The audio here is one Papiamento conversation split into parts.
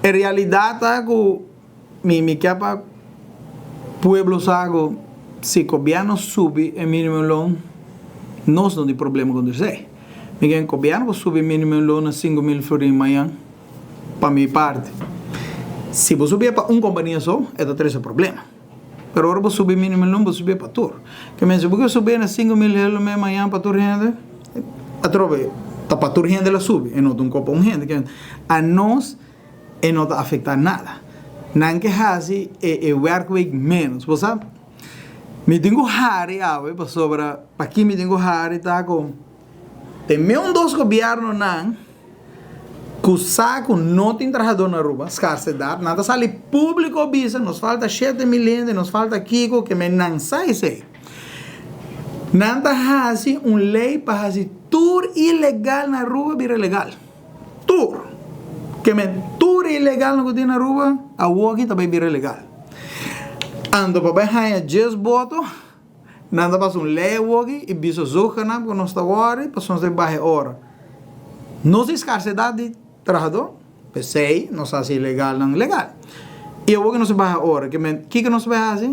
E realidat ta ku mi mi ke pa pueblo sa ku si gobièrnu subi e minimumloon nos no tin problema kontra esei. Mi ke gobièrnu por subi e minimumloon na 5000 florin mañan pa mi parti. Si bo subié pa un kompania so e ta trese problema. Pero ora bo subi minimumloon bo subié pa tur. Ke men si bo ke subié na 5000 helo me mañan pa tur hende atrobe ta pa tur hende la subi e no ta un kos pa un hende. Ke men anos e no ta afecta nada. Nan ke haci e e werkweek menos. Bo sa, mi tin cu hari awe pasobra paki mi tin cu hari ta cu te meun dos gobiernonan cu sa cu no tin trahador na Aruba, scarsedad, nan ta sali publico bisa nos falta 7000 hende, nos falta kico, ke men nan sa esey. Nan ta haci un ley pa haci tur ilegal na Aruba bira legal. Tur. Ke men tur ilegalnan ku tin na Aruba awoki ta bai bira legal. Anto pa bai haña djes boto nan ta pasa un lei awoki i bisa zogenaamd ku nos ta wòri pasobra nos ta bai baha e ora. Nos tin skarsedat di trahadó p'esei nos hasi ilegalnan legal. I awoki nos ta baha e ora. Ke men kiko nos ta bai hasi?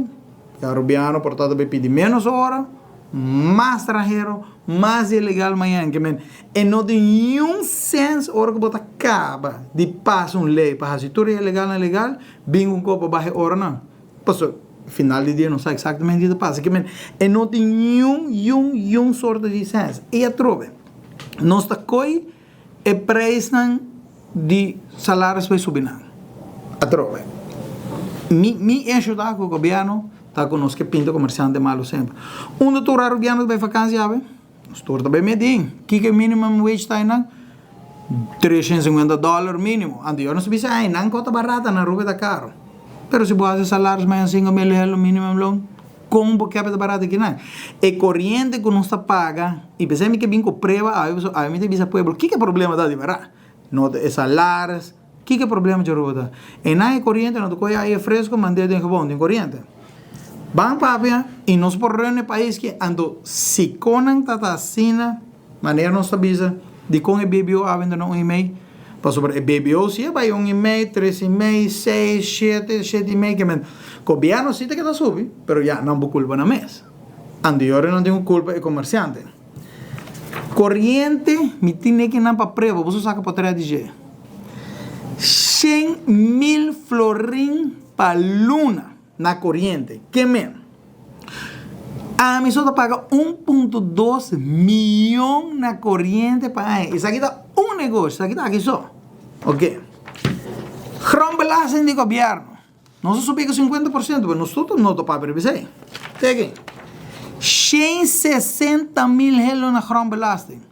E arubiano por ta ta bai pidi ménos ora, mas stranhero, mas ilegal mañan. Ke men e no tin niun sens ora ku bo ta kaba di pasa un lei pa hasi tur e ilegalnan legal, bin un kos pa baha e oranan. Pasobra final di dia nos sa eksaktamente kiko ta pasa. Ke men e no tin niun, niun, niun sorto di sens. I atrobe nos ta koi E prijsnan di salaris bai subi nan atrobe. Mi mi issue ta ku gobièrnu ta ku nos ke pinta komersiante malu semper. Unda tur arubiano ta bai vakansi awe? Nos tur ta bai Medellin. Kiko e minimum wage ta einan? 350 dòler mínimo. Anto yo nos ta bisa einan kos ta barata, na Aruba ta karo. Pero si bo hasi salaris mañana 5000 helo minimum loon, Kon bo kebe ta barata kinan? E koriente ku nos ta paga, i p'esei mi ke bin ku prueba awe, pasobra awe mi ta bisa pueblo kiko e problema ta di bèrdat. No ta e salaris, kiko e problema dje Aruba ta? Einan e koriente no ta kohe aire fresco mand'é den gebou, den koriente. Ban papia i nos por run e pais ki, anto si konan ta ta asina, Manera nos ta bisa, dikon e BBO a benta na un i mei? Pasobra e BBO si a bai un i mei, tres i mei, seis, shete, shete i mei, kimen gobièrnu si ta keda subi, pero ya nan bo kulpa nan mes. Anterior nan tin ku kulpa e komersiante. Koriente mi tin neki nan pa prueba, boso saka potrèt di dje. 100,000 florin pa luna. Na koriente. Ke men? Ami so ta paga 1.2 miyon na koriente pa aña. Esaki ta un negoshi, esaki ta aki so. Ok. Grondbelasting di gobièrnu. Nos a subi ku 50%, pero nos tur ta no ta papia riba esei. Te aki. 160 mil helo na grondbelasting.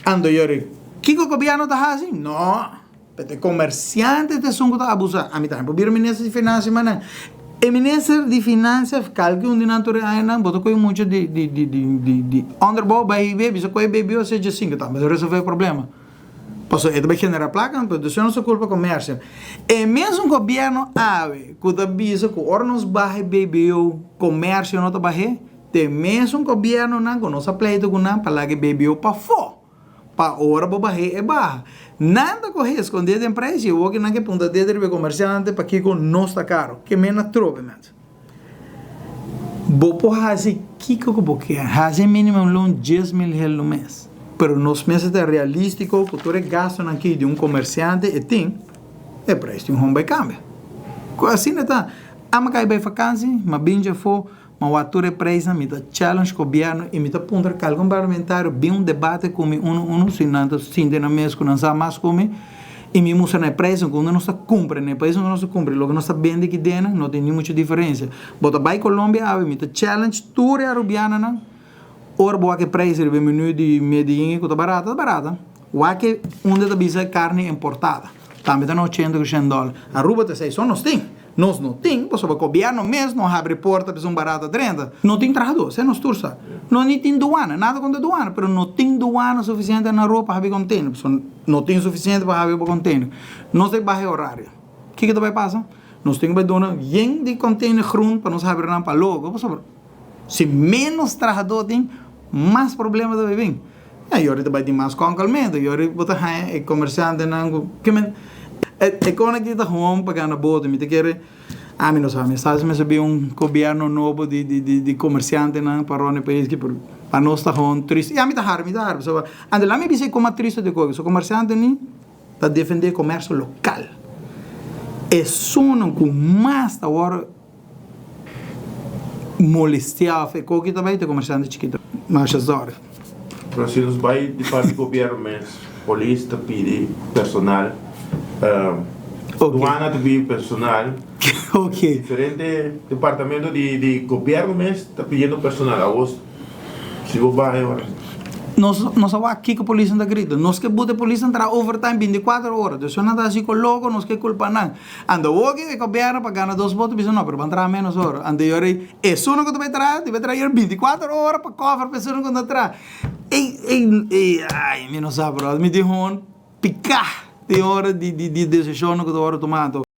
Anto yori, kiko gobièrnu ta hasi? No. Pero e komersiante ta esun ku ta abusá. Ami tambe por bira minister di finansia manan. E minister di finansia kalke un di nan tur e añanan bo ta kohe mucha di di di di di di onderbouw bai hib'é bisa kohe baby o secha sinku tambe ta resolve e problema. Pasobra e ta bai generá plaka pero esei no ta kulpa komersio. E mesun gobièrnu awe ku ta bisa ku ora nos baha e BBO komersio no ta bah'é, ta e mesun gobièrnunan ku nos a pleita ku nan pa laga e BBO pafó. Pa ora bo bah'é e baha. Nan ta kohe eskondé den preis i awor ki nan ke punta dedo riba e komersiante pakiko no sta karo. Ke men a trobe mens. Bo por hasi kiko ku bo kier. Hasi e minimum loan 10,000 hel lo mes. Pero nos mester ta realístiko ku tur e gastunan aki di un komersiante e tin, e preis di un home bai kambia. Ku asina ta. Ama kai bai fakansi, ma bin djafó. Ma wak tur e preisnan, mi ta challenge gobierno y mi ta puntra kalkun parlamentario bin un debate cu mi uno uno si nan ta sinti nan mes cu nan sa mas cu mi y mi mustra nan e preisnan cu unda nos ta cumpra, na e pais unda nos ta cumpra y loke nos ta bende aki dena no tin ni mucho diferencia. Bo ta bay Colombia awe mi ta challenge tur e Arubianonan ora bo wak e preis riba e menu di Medellin cu ta barata, ta barata. Wak e unda ta bisa carne importada tambe ta na ochenta cu shen dollar. Aruba ta esey so nos tin. Nos no tin, pasobra gobierno mes no habri porta pa esun barata drenta. No tin trahadó, esei nos tur sa. No ni tin duana, nada kontra duana, pero no tin duana sufisiente na Aruba pa habri container, pasobra no tin sufisiente pa habri bo container. Nos ta baha e horario. Kiko ta bai pasa? Nos tin ku bai duna yen di container groen pa nos habri nan pa logo, pasobra si menos trahadó tin, mas problema ta bai bin. E yori ta bai tin mas konkelmentu, yori bo ta haña e komersiantenan ku. E kon aki ta gewoon pa gana boto. Mi ta kere, ami no sa, mi sa si mester bin un gobierno nobo di di di di comerciantenan pa rond e pais aki, pero pa nos ta gewoon triste. Y ami ta hari, mi ta hari pasobra antes laat mi bisa e con triste di koki. So comerciante ni ta defende e comercio local. Esunnan cu mas ta worde molestia of e koki ta bai ta e comerciante chikito. Masha zorg. Pero si nos bai di parti gobierno mes, polis ta pidi personal, duana ta pidi personal, diferente departamento di gobierno mes ta pidiendo personal. Awor si bo bai ora. Nos nos a wak kiko polisnan ta grita. Nos ke buta e polisnan traha overtime binticuatro ora. Dus nan ta hasi koloco, nos ke culpa nan. Anto awor ke e gobierno pa gana dos voto bisa no, pero ban traha menos ora. Anto e ora ei esunnan ku ta bai traha, ta bai traha ora binticuatro ora pa cover pa esunnan ku no traha. Ei, ei, ei, ai, mi no sa bro. Mi tin hon piká tin ora di di di desishonnan ku ta wòrdu tuma. Anto.